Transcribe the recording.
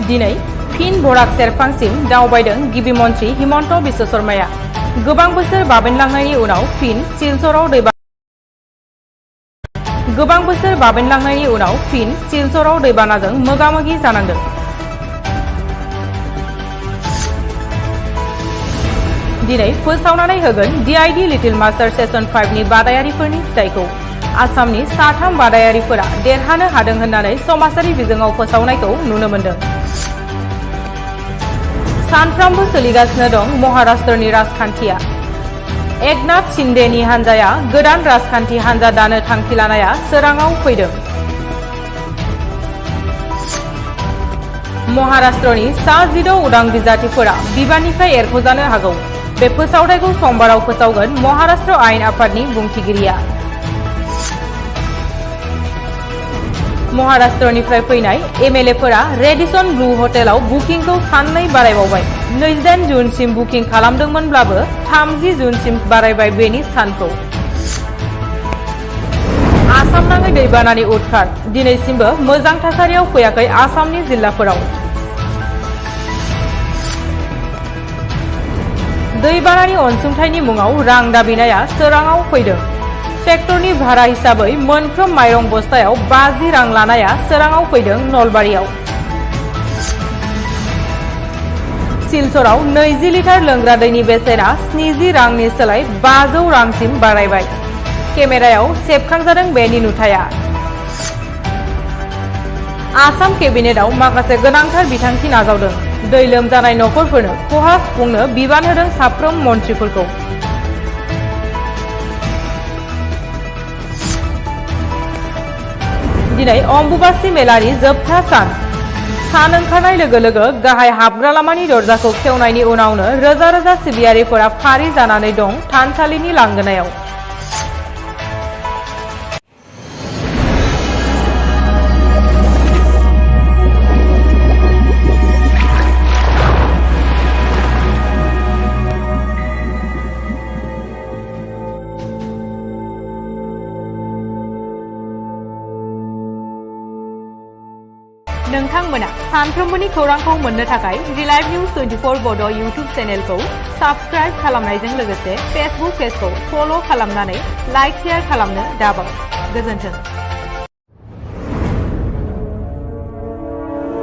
दिनै फिन बराक सेरफांसिम दावबायदों गिबि मन्थ्रि हिमन्त बिश्व शर्माया। गोबां बोसोर बाबेनलांनायनि उनाव फिन सिलचराव दैबानाजों मोगा-मोगि जानांदों। दिनै फोसावनानै होगोन DID लिटिल मास्टार सेसन 5 नि बादायारिफोरनि फिथाइखौ। आसामनि साथाम बादायारिफोरा देरहानो हादों होननानै समाजारि बिजोङाव फोसावनायखौ नुनो मोन्दों। सानफ्रामबो सोलिगासिनो दं महाराष्ट्रनि राजखान्थिया। एकनाथ शिन्देनि हान्जाया गोदान राजखान्थि हान्जा दानो थांखि लानाया सोराङाव फैदों। महाराष्ट्रनि सा 16 उदां बिजाथिफोरा बिबाननिफ्राय एरख'जानो हागौ। बे फोसावथायखौ समबाराव फोसावगोन महाराष्ट्र आयेन आफादनि बुंथिगिरिया। महाराष्ट्रनिफ्राय फैनाय MLAफोरा रेडिसन ब्लू हटेलाव बुकिंखौ साननै बारायबावबाय। 28 जुनसिम बुकिं खालामदोंमोनब्लाबो 30 जुनसिम बारायबाय बेनि सानखौ। आसामनाङै दैबानानि उदखार दिनैसिमबो मोजां थासारियाव फैयाखै आसामनि जिल्लाफोराव। दैबानानि अनसुंथाइनि मुङाव रां दाबिनाया सोराङाव फैदों। ट्रेक्टरनि भारा हिसाबै मोनफ्रोम माइरं बस्थायाव 50 रां लानाया सोराङाव फैदों नलबारियाव। सिलचराव 20 लिटार लोंग्रा दैनि बेसेना 70 रांनि सोलाय 500 रांसिम बारायबाय। केमेरायाव सेबखांजादों बेनि नुथाया। आसाम केबिनेटआव माखासे गोनांथार बिथांखि नाजावदों। दै लोमजानाय नखरफोरनो खहा सुफुंनो बिबान होदों साफ्रोम मन्थ्रिफोरखौ। दिनै अम्बुबासि मेलानि जोबथा सान ओंखारनाय लोगो लोगो गाहाय हाबग्रा लामानि दरजाखौ खेवनायनि उनावनो रोजा रोजा सिबियारिफोरा फारि जानानै दं थानसालिनि लांगोनायाव। नोंथांमोना सानफ्रोमबोनि खौरांखौ मोननो थाखाय रिलाइभ निउज 24 बड' इउटुब चेनेलखौ साबस्क्राइब खालामनायजों लोगोसे फेसबुक पेजखौ फल' खालामनानै लाइक शेयार खालामनो दाबाव। गोजोन्थों।